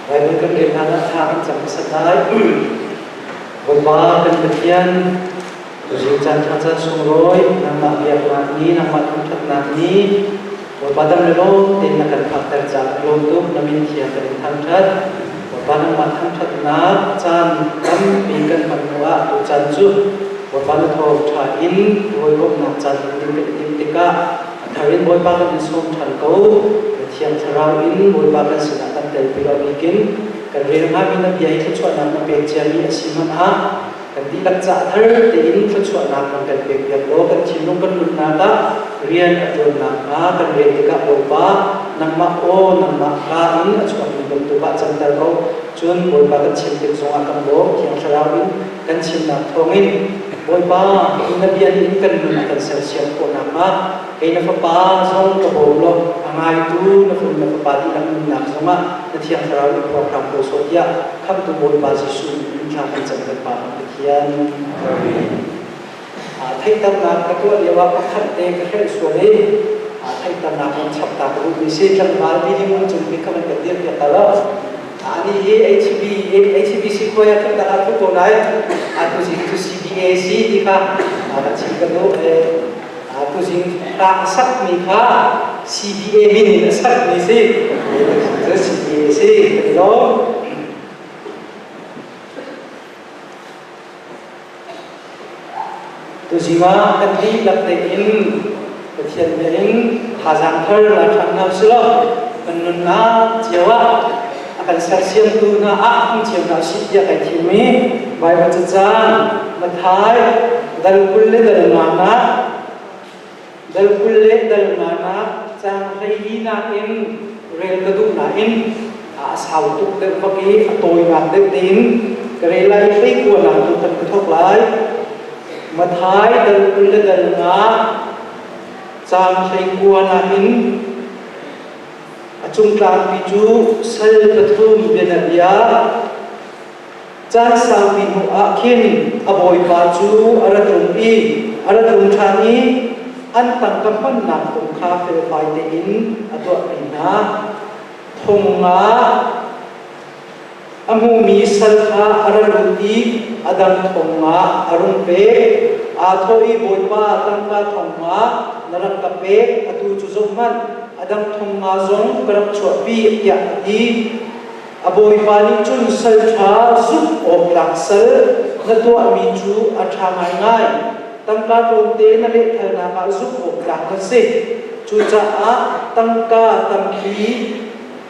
Baibal kan rel hlan ah thla kan cam hmasa lai. Bawipa kan Pathian, tuzing caan ṭha caan sunglawi, nangmah biaknak ni, nangmah thangṭhatnak ni, Bawipa dam le lawm tein na kan phakter caah kan lawm tuk, na min thiang kan in thangṭhat. Bawipa nangmah thangṭhatnak caan tampi kan hman hnu ah tu caan cu Bawipa na thawngṭha in hawikomhnak caan hman ding kan i timh tikah a thar in Bawipa kan in sawm ṭhan ko. Na Thiang Thlarau in Bawipa kan sinah kan telpi lo bikin kan rel hngami na bia hi thluachuahnak na pek ciami a si hmanh ah kan dihlak ca thar tein thluachuahnak kan kan pek piak law kan thinlung kan nunnak ah rian a ṭuannak hnga kan rel tikah Bawipa nangmah aw nangmah ka in a chuakmi bantuk ah canter ko. Cun Bawipa kan chim tik zongah kan bawm Thiang Thlarau in kan chimnak thawngin Bawipa hi na bia nih kan nun a kan sersiam khawh nakhnga kei na fapa zong ka bawm law a ngaitu na fanu na fapa dihlak nunnak zongah na Thiang Thlarau in phuang ko sawh tiah khamhtu Bawipa Jesuh min thla kan cam kan Pa kan Pathian. Amen. Theihternak ka tuah lio ah pakhat te ka hrelh sual i theihternak kan chap ta ka duhmi si tlangval biling cung bik kha van kan dir piak ta lo. Ani hi HB HBC khuai ah thuk ah thuk ko lai. Atu zing cu CBAC ti kha ka chim ka duh. Atu zing ta a sak mi kha CBA min in a sak mi si. Cu CBAC kan lawm. Tuzing ah kan dihlak tein Pathian bia in thazaang thar la ṭhan hna usih kan nunnak cio ah a kan sersiamtu hna ah hmang cio hna usih tiah kai thim i Baibal cacang Matthai dal 20 le dal nga nak dal 20 le dal nga nak caang 14 nak in rel ka duh nain a sau tuk deuh bak i a tawinak deuh tein ka rel lai i hleikuanak tu kan ka thawk lai. Mathai dal 20 le dal nga caang 19 in a cungtlangpi cu sal pathum bianabia caan saupi hnu ah khin a bawipa cu a ra tlung i a ra tlung ṭhan i an tangka hmannak kong kha felfai tein a tuahpi hna. Thong nga a hmumi sal kha a ra lut i a dang thong nga a rung pek. Aa thawh i, Bawipa, tangka thong nga na rak ka pek, atu cu zohhmanh, a dang thong nga zong ka rak chuahpi, tiah a ti. A bawipa nih cun sal ṭha zumh awk tlak sal na tuahmi cu a ṭha ngaingai. Tangka tlawmte na lehthalnak ah zumh awk tlak na si. Cucaah tangka tampi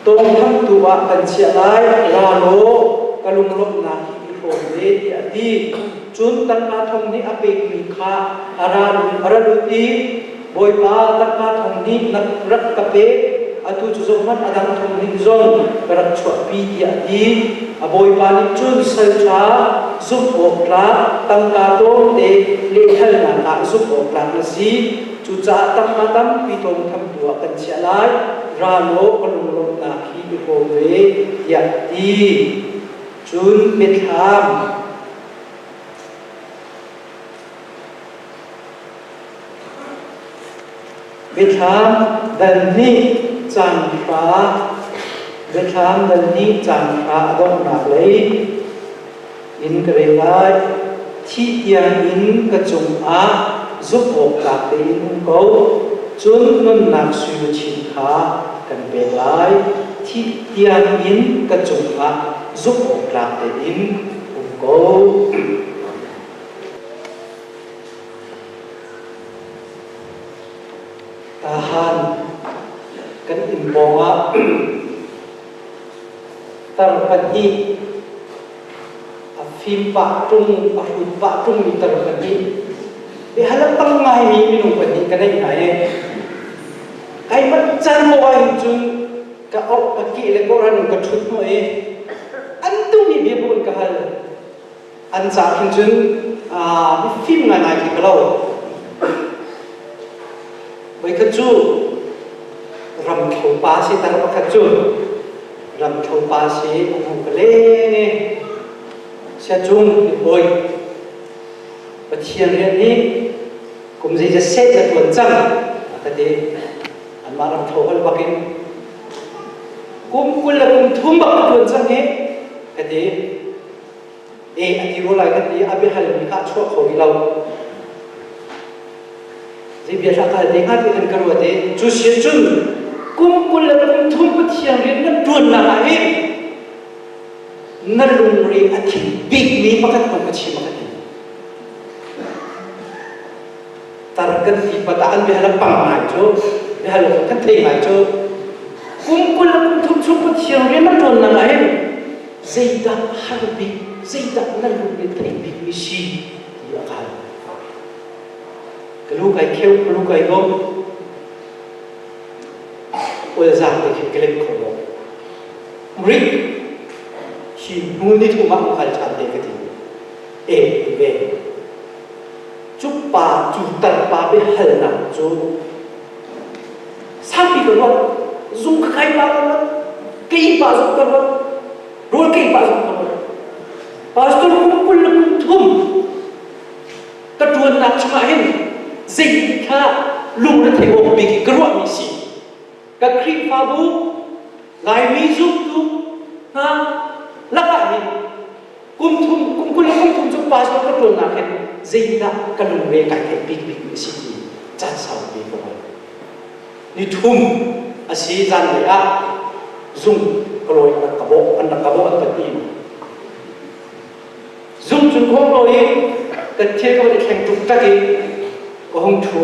tawngthamtu ah kan chiah lai. Ra law ka lunglawmhnak hi i hrawm ve, tiah a ti. Cun tangka thong nih a pekmi kha a ra a ra lut i, Bawipa, tangka thong nih na rak ka pek, atu cu zohhmanh a dang thong nih zong ka rak chuahpi, tiah a ti. A bawipa nih cun sal ṭha zumh awk tlak, tangka tlawmte lehthalnak ah zumh awk tlak na si. Cucaah tangka tampi tawngthamtu ah kan chiah lai. Ra law ka lunglawmhnak hi i hrawm ve, tiah a ti. Cun biathlam Biathlam dal hnih caang hra Biathlam dal hnih caang hra a donghnak lei in ka rel lai. Thih tiang in ka cungah zumh awk tlak tein um ko. Cun nunnak suiluchin kha kan pek lai. Thih tiang in ka cungah zumh awk tlak tein um ko. Tahan kan inn pawngah tar pahnih a fim pah ṭung a hrut pah ṭungmi tar pahnih biahal a tam ngaimi minung pahnih ka neih hna i kai manh can maw ahhin cun ka orh ka keh le kawhran ka ṭhut hnawh i an duhmi bia paoh in ka hal. An ca khin cun mifim ngaingai khi ka lo. Voikhat cu ramthlo pa si tar pakhat cu ramthlo pa si a hung ka leng i siacung ni hawi Pathian rian hi kum zeizat set na tuan cang a ka ti. Anmah ramthlo holh bak in. Kum 23 bak ka ṭuan cang hi ka ti. E a ti rua lai ka ti a biahal mi kha a chuah kho rih lo. Zei bia hlah ka hal te hnga ti khan ka ruat i cu si cun kum 23 Pathian rian na ṭuannak ah hin na lungre a thim bikmi pakhat kong ka chim a ka ti. Tar kan ti pat ah an biahal a pang ngai cu biahal kan thei ngai cu kum 23 chung Pathian rian na ṭuannak ah hin zeidah har bik zeidah na lungre thei bikmi si ti a ka hal. Ka lu kai kheu, ka lu kai dawm. Ulzang te khin ka lem kho lo. Rik hi hnu ni thum ah kal ṭhan te ka ti. E ti ve. Cu pa cu tar pa biahalnak cu saupi ka ruat, zung ka kai pa ka ruat, kei pa zong ka ruat, rawl kei pa zong ka ruat. Pastor kum 23 ka ṭuannak chungah hin zei kha lung na theih awk bik i ka ruahmi si. Ka Khrihfabu Laimi zumtu hna lakah hin kum thum kum kul le kum thum cu pastor ka ṭuannak hin zeidah ka lungre kai theih bik bikmi a si ti caan saupi ka ruat. Ni thum a si zanlei ah zung ka lawi an rak ka bawh an rak ka bawh an ka ti. Zung cun ka hung lawi i ka thil ka van i thleng ṭukṭak i ka hung ṭhu.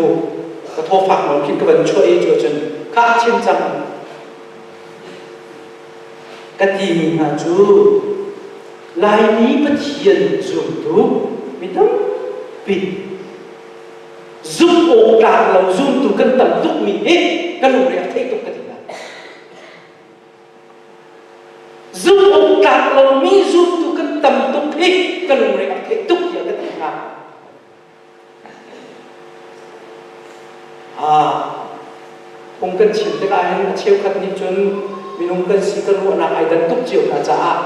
Ka thaw fak nawn khin ka van chuah i cu cun khah chim cang ka timi hna cu Laimi Pathian zumtu mi tampi zumh awk tlak lo zumtu kan tam tukmi hi ka lungre a thei tuk ka ti hna. Zumh awk tlak lomi zumtu kan tam tuk hi ka lungre a thei tuk tiah ka ti hna. Ah, phung kan chim tikah hin a cheukhat nih cun minung kan si kan ruahnak ai dan tuk cio hna caah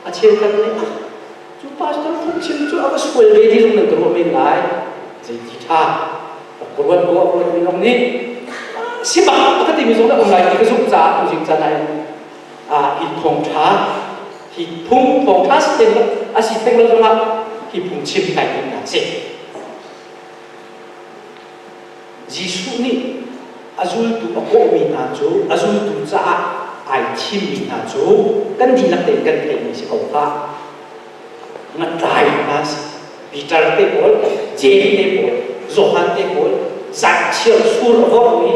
a cheukhat nih ah cu pastor phungchim cu a va sual ve ti zong nan ka ruah men lai. Zeiti ṭha ka ruat ko a ruat mi zong nih si bak ka timi zong na um lai ti ka zumh caah tuzing caan ah hin hi thawngṭha hi phung thawngṭha si theng lo a si theng lo zongah hi phung chim kai timnak si. Jesuh nih a zultu a kawhmi hna cu a zultu caah ai thimmi hna cu kan dihlak tein kan theihmi si ko kha ngatlai hna si. Peter te pawl, Jeim te pawl, Johan te pawl, zanchiar sur a vorhmi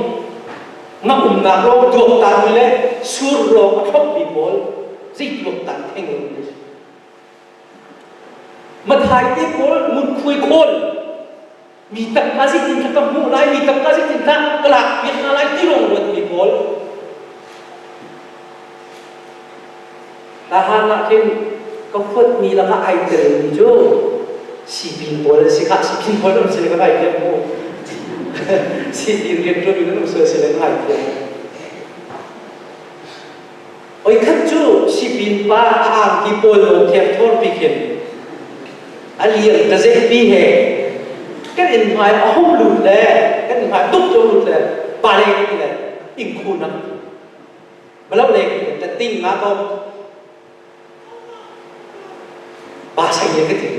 nga umnak lawng tuaktan le sur lawng a thlopmi pawl zei tuaktan theng lo Mathai te pawl ngunkhuai khawl mi tangka zeitin kha ka hmuh lai mi tangka zeitin kha ka lak piak hna lai ti lawng ruat mi pawl Tahan ah khin ka huat mi lakah ai tel mi cu sipin pawl an si khah sipin pawl an si le ka ngai thiam mu sipin rian ṭuan mi nan um sual si le ka ngai thiam Oi khat cu sipin pa a angki pawl lo thiam thawr pi khin a liang ka pi he kan inn hmai a hung lut le kan inn hmai tuk cu lut le pa le ti le ing khu nak Malo le ka ting ma ko ba sai le ka ti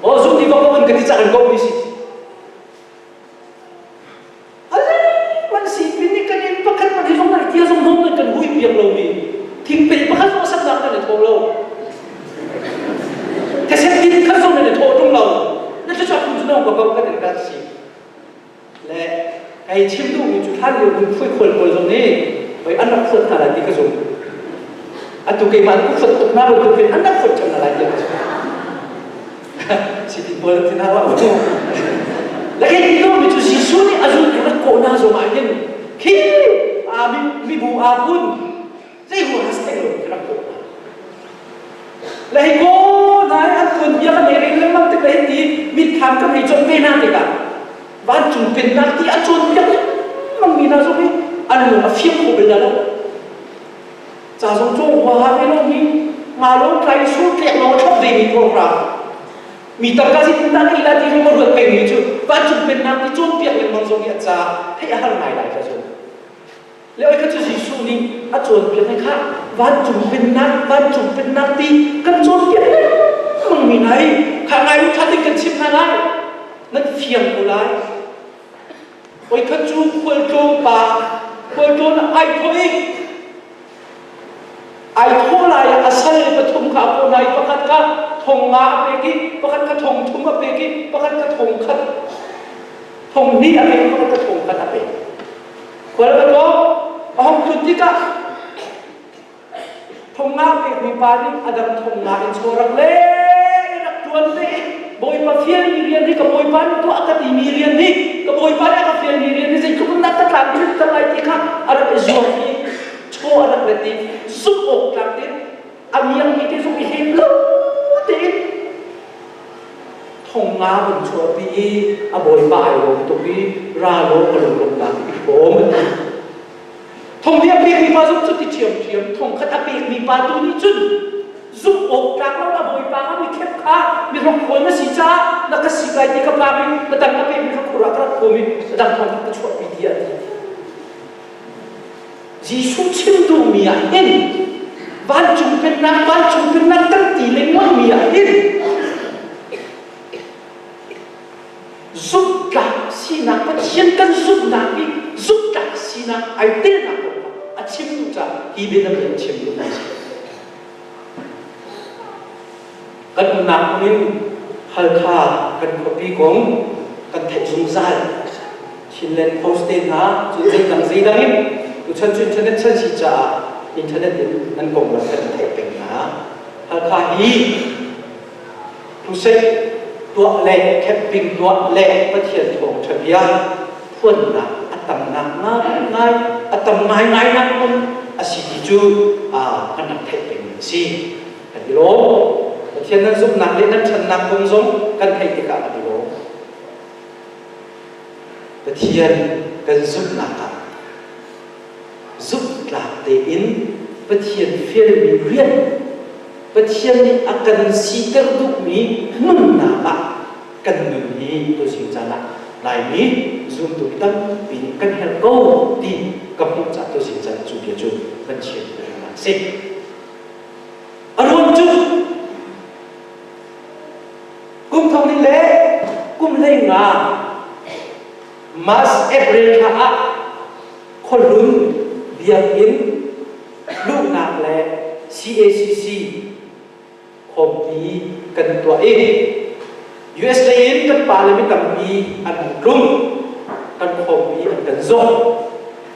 o zum ti ko kan ka ti cak ko mi si Ale man si pin ni kan in pakhat man hi zong na tia zong hom kan hui piak lo mi thingpel pakhat zong sak nak kan i tho lo ka set tin khat zong na i tho tung lo na chu chak kun chu nong ko ko kan in ka si Le hei chim duhmi cu hlan lio hun phui khual pawl zong nih hoi an rak phawt hna lai ti ka zumh. Atu keimah an phawt tuk hna bantuk hin an rak phawt ṭhan hna lai ti ka zumh. Siti pawl an ti hna rua. Le hei ti duhmi cu Jesuh nih a zultu rak kawh hna zong ah hin khi aa mibu aa phun zei huaha si theng lo khi rak kawh hna. Le hei kaw hna i an tuanbia kan hei rel lengmang tik le hei ti mitthlam kan hei cawnh ve hna tikah vancung pennak ti a cawnpiak lengmang mi hna zong hi an lung a fiang kho bal lo. Ca zong cawng huaha ve lo mi nga lawng tlai sur tlek lawng a thlop ve mi program mi tangka zeitin dah ka ila ti zong a ruat peng mi cu vancung pennak ti cawnpiak lengmang zong hi a ca theih a har ngai lai ka zumh. Le oi kha cu Jesuh nih a cawnpiak i kha vancung pennak vancung pennak ti kan cawnpiak lengmang mi hna hi kha ngai u ṭha tein kan chimh hna lai nan fiang ko lai. Oi kha cu khualtlawng pa khualtlawn ai thawh i Ai thawh lai ah a sal pathum kha a kawh hna i pakhat kha thong nga a pek i pakhat kha thong thum a pek i pakhat kha thong khat thong hnih a pek i pakhat kha thong khat a pek. Khual va tlawng a hong tlun tikah thong nga a pekmi pa nih a dang thong nga in chaw rak le rak ṭuan ve i Bawipa fialmi rian hi ka Bawipa nih tuah ka timi rian hi ka Bawipa nih a ka fialmi rian hi zeitluk in dah ka tlam i lai ti kha a rak i zuam i chaw a rak let i zumh awk tlak tein a miangmi te zong i hlep lo tein thong nga vun chuahpi i a bawipa ai lawm tuk i ra law ka lunglawmhnak i hrawm a ti. Thong li a pekmi pa zong cu ti ṭhiamṭhiam thong khat a pekmi pa tu nih cun zumh awk tlak lo na bawipa kha mi khep kha mi hrokhawl na si caah na ka si lai ti ka phang i na dang ka pekmi kha khur ah ka rak khum i na dang thong khat ka chuahpi tiah a ti. Jesuh chim duhmi ah hin vancung pennak vancung pennak kan ti lengmangmi ah hin zumhtlak sinak Pathian kan zumhnak hi zumhtlak sinak ai telnak kong kha a chim duh caah hi bianabia a chim duhmi a si. Kan umnak hmun in Halkha kan khuapi kong kan theih zungzal. Chinland Post te hna cu zeidang zeidang in tuchan cu internet chan si caah internet in nan konglam kan theih peng hna. Halkha hi crusade tuah le camping tuah le Pathian thawngṭha bia phuannak a tamnak ngaingai a tam ngaingai nak hmun a si ti cu kan rak theih peng a si. Kan i lawm. Pathian nan zumhnak le nan ṭhannak kong zong kan theih tikah kan i lawm. Pathian kan zumhnak ah zumhtlak tein Pathian fialmi rian Pathian nih a kan siter duhmi nunnak ah kan nun hi tuzing caan ah Laimi zumtu mi tampi nih kan herh ko ti ka hmuh caah tuzing caan cu bia cu kan chim a si. A ruang cu kum thong ni le kum hlei nga March April thla ah khualun biakinn luhnak le CACC khawmpi kan tuah i US lei in kan pa le mi tampi an hung tlung kan khawmpi an kan zawh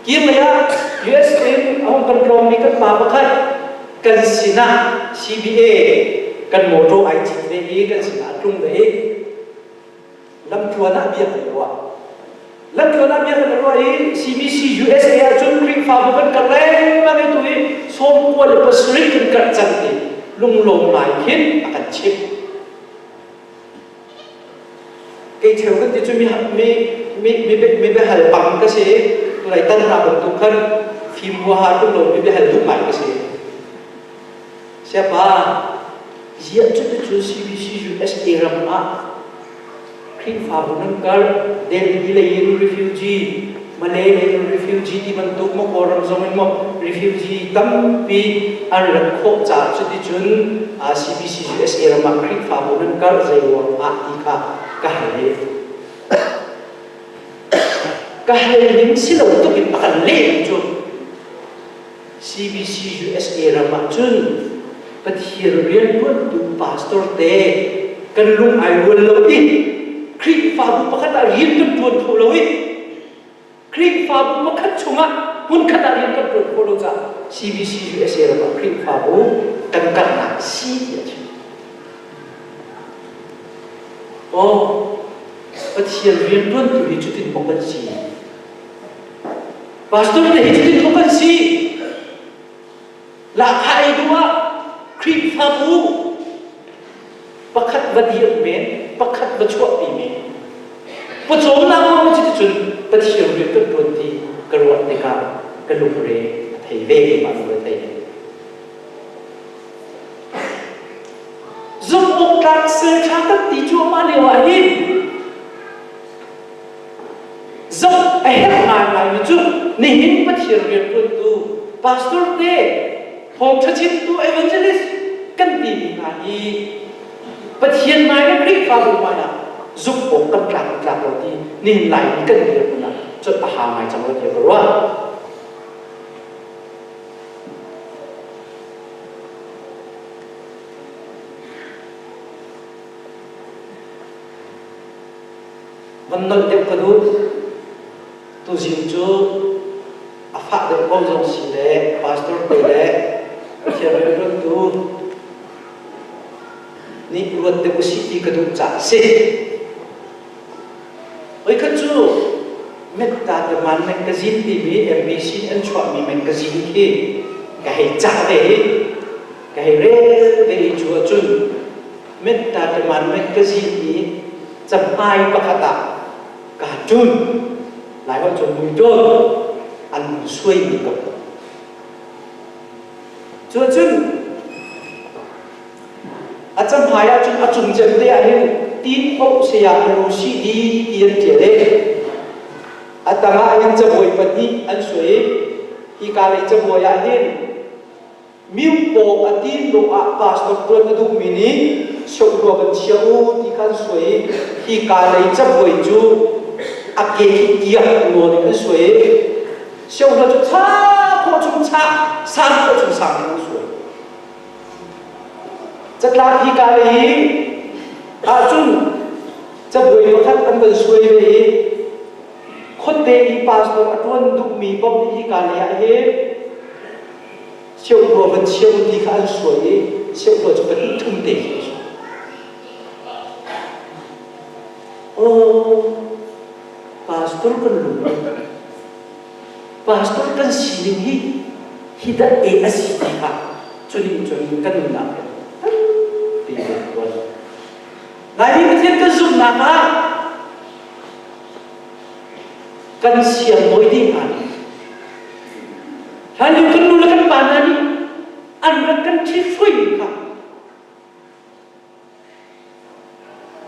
kir lei ah US in a hung kan tlawmmi kan pa pakhat kan sinah CBA kan motor ai cit ve i kan sinah a tlung ve i lamtluan ah bia kan ruah lamtluan ah bia kan ruah i CBC USA ahcun Khrihfabu kan kar lengmang i tu i 97 kan karh cang ti lunglawm ngai khin a kan chimh kei theu kan ti cu mi mi mi mi mi biahal pang ka si tulai tan hna bantuk khan fim huaha tum lo mi biahal duh ngai ka si Siapa ziah cuticun CBC USA ram ah Khrihfabu nan kal Delhi lei in refugee Malay lei in refugee ti bantuk maw Kawlram zong in maw refugee tampi an rat khawh caah cuticun CBC USA ram ah Khrihfabu nan kal zei ruang ah ti kha ka hal i ka hal ning si lo tuk in a kan leh cu CBC USA ram ah cun Pathian rianṭuantu pastor te kan lung ai rual lo i Khrihfabu pakhat ah rian kan ṭuan kho lo i Khrihfabu pakhat chungah hmunkhat ah rian kan ṭuan khawh lo caah CBC USA ram ah Khrihfabu kan karhnak si ti a chim. Aw, Pathian rianṭuantu hi cutin maw kan si? Pastor te hi cutin maw kan si? Lahkhah ei duh ah Khrihfabu pakhat va dirh men, pakhat va chuahpi men. Pawcawmnak ruang cuticun Pathian rian kan ṭuan ti ka ruah tikah ka lungre a thei ve keimah lungre thei. Zumh awk tlak sal ṭha kan ti cuahmah lio ah hin zoh a. A herh ngaingaimi cu nihin Pathian rianṭuantu pastor te, thawngṭha chimtu evangelist kan timi hna hi Pathian hmai le Khrihfabu hmai ah zumh awk kan tlak tlak lo ti nihin Laimi kan dirhmun ah cun a ha ngai cang lo tiah ka ruah. Van nolh deuh ka duh. Tuzing cu a fah deuh ko zong si le pastor te le Pathian rianṭuantu nih ruat deuh usih ti ka duh caah a si. Voikhat cu Metta Daman Magazine timi MBC an chuahmi magazine khi ka hei cah ve i ka hei rel ve i cu ahcun Metta Daman Magazine i cahmai pakhat ah cartoon Laiholh cun muidawt an suaimi ka hmuh. Cucun a cahmai ahcun a cung cem te ah hin tin oh saya a lu si di ti an ṭial i a tang ah hin cabuai pahnih an suai i hika lei cabuai ah hin Miupaw a tin lawh ah pastor ṭuan a duhmi nih sohlua van chia u ti kha an suai i hika lei cabuai cu a ke khi tiah nawl in an suai i sohlua cu cha khawh chung cha sang khawh chung sang in an suai. Catlap hika lei hi ahcun cabuai pakhat an van suai ve i khuate i pastor a ṭuan duhmi paoh nih hika lei ah hin Cheuhhua van chia u ti kha an suai i cheuhhua cu pahnih thum te khi an suai. Oh, pastor kan lung pastor kan sining hi hi dah e a si ti kha cu nih cun kan nunnak he tampi kan tuan. Laimi Pathian kan zumhnak ah kan siangbawi ding hna nih hlanlio kan nu le kan pa hna nih an rak kan ṭhithruaimi kha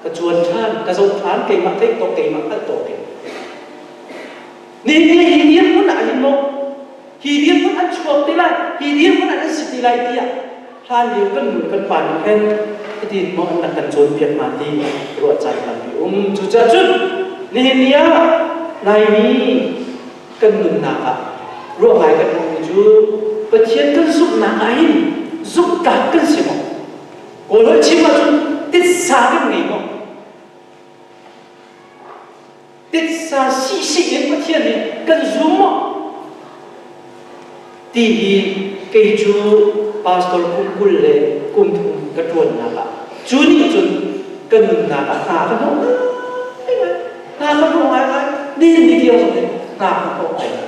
ka cuan ṭhan ka zoh ṭhan keimah theih tawk keimah hngalh tawk in nihin hi dirhmun ah hin maw hi dirhmun an chuak te lai hi dirhmun ah an si te lai tiah hlanlio kan nu kan pa nih khan hitin maw an rak kan cawnpiak hna ti ruah caan tampi um cucaah cun nihin ni ah Laimi kan nunnak ah ruah ngai kan hmuhmi cu Pathian kan zumhnak ah hin zumhtlak kan si maw Kawl holh chim ahcun titsa kan ngei maw Titsa sihsih in Pathian nih kan zum maw? Ti hi kei cu pastor kum 20 le kum thum ka ṭuannak ah cu nih cun ka nunnak ah hna ka hnawh ngaingai hna ka hnawh ngaingai nihin ni tiang zong in hna ka hnawh ngaingai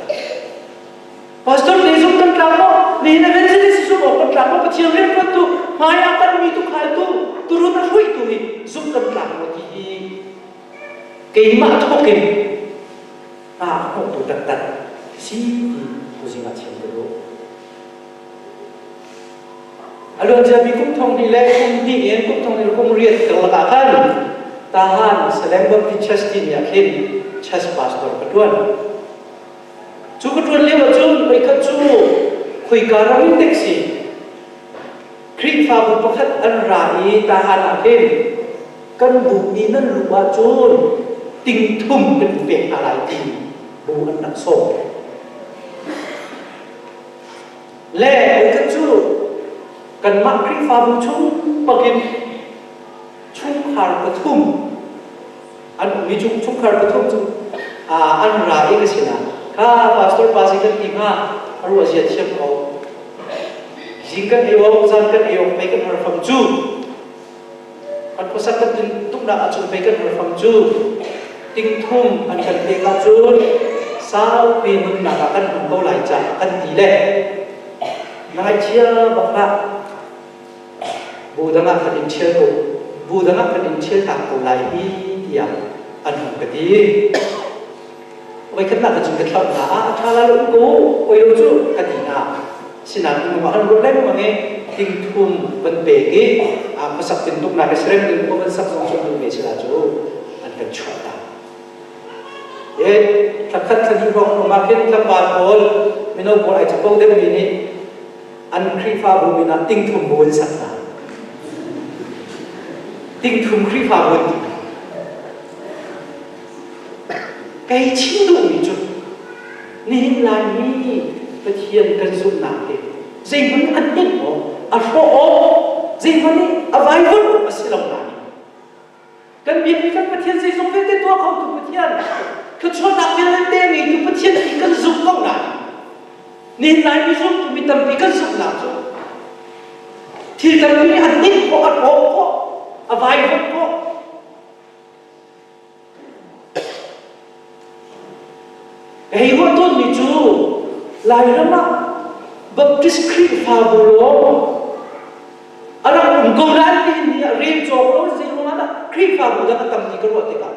Pastor nih zung kan tlak maw nihin evangelist zung awk kan tlak maw Pathian rianṭuantu hmai ah kan mi tu khaltu turun a hruaitu hi zung kan tlak maw ti hi keimah thawk in hna a hnawhtu taktak si ti tuzing ah chim ka duh. A luanciami kum thong hnih le kum hnih in kum thong hnih le kum riat karlak ah khan Tahan Salem Baptist Church timi ah khin church pastor ka ṭuan. Cu ka ṭuan lio ahcun voikhat cu khuika ram in dek si Khrihfabu pakhat an ra i Tahan ah khin kan bu i nan luh ahcun tingthum kan in pek hna lai ti bu an rak sawm. Le voikhat cu kanmah Khrihfabu chung bakin chungkhar pathum an ummi chung chungkhar pathum cu an ra i ka sinah kha pastor pa si kan ti hnga a ruah zia thiam ko zing kan ei awk zan kan ei awk pei kan har fam cu kan khuasak kan tuknak ahcun pei kan har fam cu tingthum an kan pek ahcun saupi nunnak ah kan hmang ko lai caah kan ti le na ngaihchia bak hlah bu dang ah kan in ṭhial ko bu dang ah kan in ṭhial tak ko lai hi tiah an hung ka ti voikhatnak cun ka thlauh hna ah a ṭha la lo ko oi lo cu ka ti hna sinain nungah an ruat lengmang i tingthum van pek i a khuasak tintuknak i serem ding khua van sak zong cu an duh ve sila cu an kan chuah tak. E thlakhat thlahnih hrawng um ah khin tlangval pawl mino pawl ai capo deuhmi nih an Khrihfabu min ah tingthum bu an sak hna. Tingthum Khrihfabu an ti. Kei chim duhmi cu nihin Laimi Pathian kan zumhnak hi zeihmanh an hninh awk, a hrawh awk, zeihmanh nih a vaivuanh awk a si lo nain kan biakmi kan Pathian zeizong vialte tuah khotu Pathian, thluachuahnak vialte ngeitu Pathian ti kan zumh ko nain nihin Laimi zumtu mi tampi kan zumhnak cu thil tampi nih a hninh khawh, a hrawh khawh, a vaivuanh khawh. Ka hei ruah tawnmi cu Lairam ah Baptist Khrihfabu lawng a rak um ko nain nihin ni ah rel cawk lo in zeiruang ah dah Khrihfabu dang a tam ti ka ruah tikah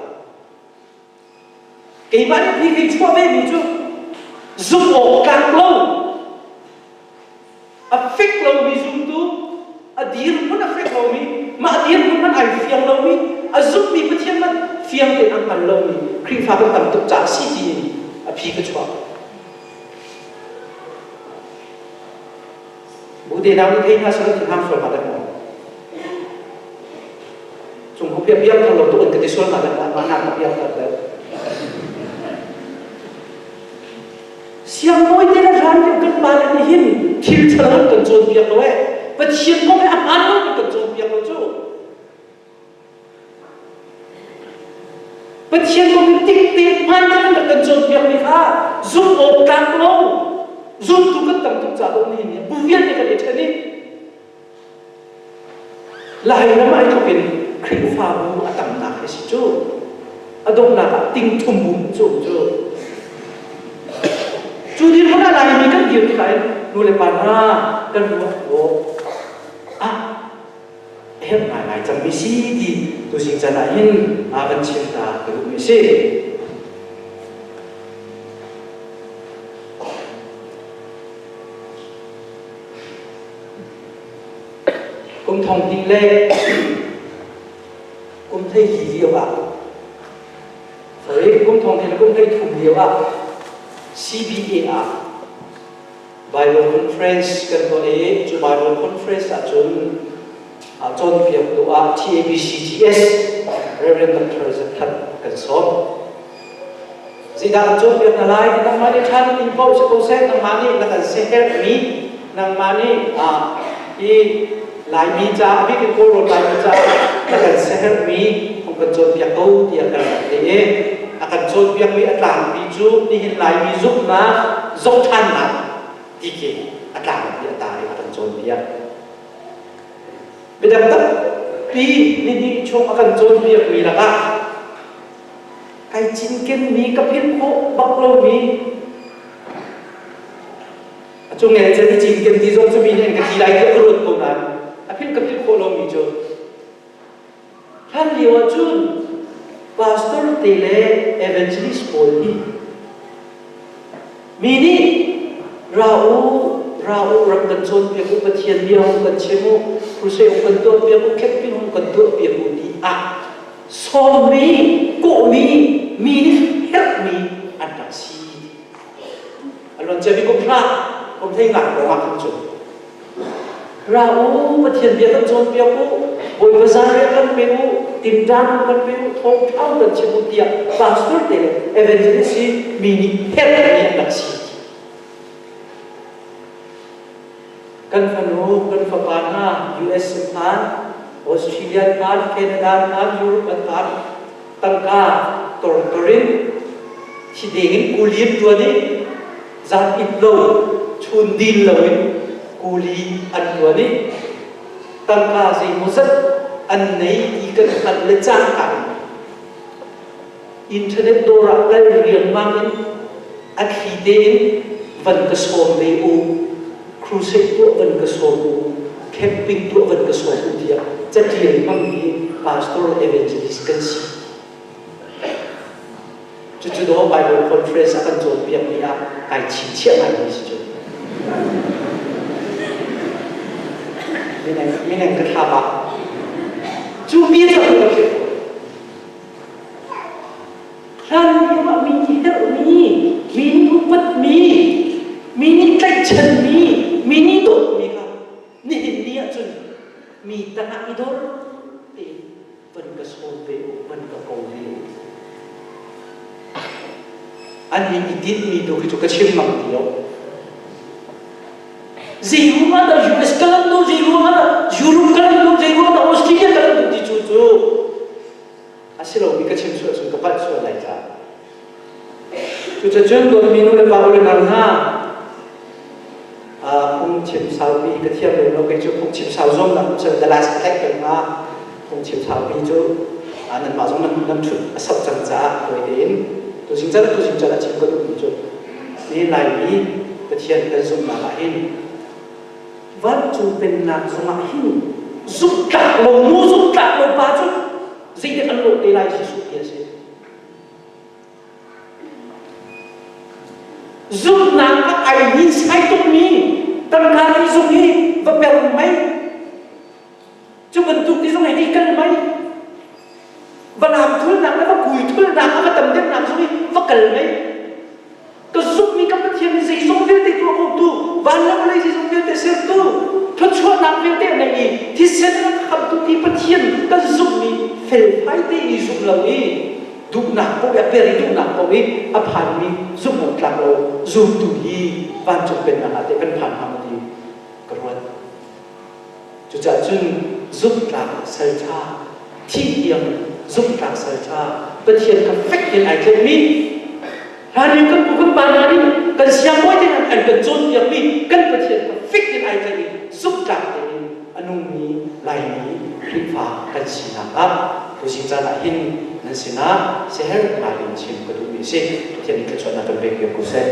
keimah nih phi kei chuah vemi cu zumh awk tlak lo A fek lomi zumtu, a dirhmun a fek lomi, mah dirhmun hmanh ai fiang lomi, a zumhmi Pathian hmanh fiang tein a hngal lomi Khrihfa kan tam tuk caah si tiin a phi ka chuah. Bu te nau nih thei hna selaw thinhang sual hnga dah maw? Cung hu piak piak thar lo tuk in ka ti sual hnga dah maw? Mah nak ka piak thar deuh. Siangbawi te le hlan lio kan pale nih hin thil ṭhalo an kan cawnpiak lo ee. Pathian kong he a hmaan lomi kan cawnpiak lo cu. Pathian kong hi tik te hmaan tein an rak kan cawnpiakmi kha zumh awk tlak lo zumtu kan tam tuk caah dawh nihin ni bu vialte kan i ṭhen i Lairam ai tluk in Khrihfabu a tamnak hi si cu. A donghnak ah tingthum bu cu cu. Cu dirhmun ah Laimi kan dir tikah hin nu le pa hna kan ruah awk ah a herh ngaingai cangmi si ti tuzing caan ah hin a kan chim ta ka duhmi a si. Kum thong hnih le kum 12 lio ah sorry kum thong hnih le kum 13 lio ah CBA ah Bible conference kan tuah i cu Bible conference ahcun cawnpiaktu ah TABCGS Reverend Dr. Zathat kan sawm. Zeidah kan cawnpiak hna lai? Nangmah nih ṭha na ti paoh si ko seh, nangmah nih na kan siaherhmi, nangmah nih hi Laimi ca, a bik in Kawlrawn Laimi ca na kan siaherhmi hung kan cawnpiak ko tiah kan rak ti i a kan cawnpiakmi a tlangpi cu nihin Laimi zumhnak zohṭhannak ti khi a tlangpi a tar i a kan cawnpiak. Midang tampi nihnih chung a kan cawnpiakmi lakah Kai cinkenmi ka philh khawh bak lomi a cung nge chan i cinken ti zong cu mi nih an ka ti lai tiah ka ruat ko nain a philh ka philh khawh lomi cu hlan lio ah cun pastor te le evangelist pawl nih mi nih ra u ra u rak kan cawnpiak u Pathian bia hung kan chim u crusade hung kan tuahpiak u camping hung kan tuahpiak u ti ah sawmmi kawhmi mi nih herhmi an rak si a luan ciami kum hlah kum thei ngak lawng ah khan cun ra u Pathian bia kan cawnpiak u Bawipa zanriah kan pe u tinṭan kan pe u thawngṭha kan chim u tiah pastor te le evangelist hi mi nih herhmi an rak si Kan fanu, kan fapa hna US an phan, Australia an phan, Canada an phan, Europe an phan. Tangka tortor in thi deng in kuli an ṭuan i zan it lo, chun din lo in kuli an ṭuan i tangka zeimawzat an nei ti kan hngalh le cangka in Internet dawr ah kal riangmang in a thli tein van ka sawm ve u, crusade tuah van ka sawm u, camping tuah van ka sawm u tiah catial hmangmi pastor evangelist kan si. Cucu daw Bible conference a kan cawnpiakmi ah kai chinchiah ngaimi si cu. Mineng ka thla bak. Cu bia cu ka philh. Hlan ah mi nih herhmi, mi nih upatmi, mi nih tlaihchanmi, mi nih dawtmi kha nihin ni ahcun mi tangah i dor tein van ka sawm ve u, van ka ko ve u. An nih i tinhmi tu khi cu ka chim ngam ti lo. Zei ruangah dah US ka lan duh, zei ruangah dah Europe ka lan duh, zei ruangah dah Australia ka lan duh ti cu cu a si lomi ka chim sual cun ka palh sual lai caah. Cucacun dawtmi nu le pa u le nau hna, phungchim saupi ka thiam lem lo kei cu phungchim sau zong na cun the last ka tlaih peng hnga. Phungchim saupi cu nanmah zong nan nan ṭhut a sauh cang caah tawi tein tuzing can tuzing can a chim ka duhmi cu ni Laimi Pathian kan zumhnak ah hin vancung pennak zongah hin zumhtlak lo nu zumhtlak lo pa cu zeitik an lawh te lai Jesuh ti a si. Zumhnak ah ai ninsai tukmi tangka ti zung hi va per mei cu bantuk ti zong hi kal mei va lam thulnak le va kui thulnak a va tam deuhnak zong hi va kal mei ka zumhmi ka Pathian nih zeizong vialte tuah khotu van le vawlei zeizong vialte sertu thluachuahnak vialte a nei i thisen a khamtu ti Pathian kan zumhmi felfai te i zumh lo i duhnak paoh i a per i duhnak paoh i a phanmi zumh awk tlak lo zumtu hi vancung pennak ah teh kan phan hnga maw ti ka ruat. Cucaah cun zumhtlak salṭha, thih tiang zumhtlak salṭha, Pathian kha fek tein ai tlaihmi, hlanlio kan pu kan pa hna nih kan siangbawi te hna an kan cawnpiakmi kan Pathian kha fek tein ai tlaih i zumhtlak tein a nungmi Laimi Khrihfa kan sinak ah tuzing caan ah hin nan sinah siaherh ngai in chim ka duhmi a si. Pathian nih thluachuahnak kan pek piak ko seh.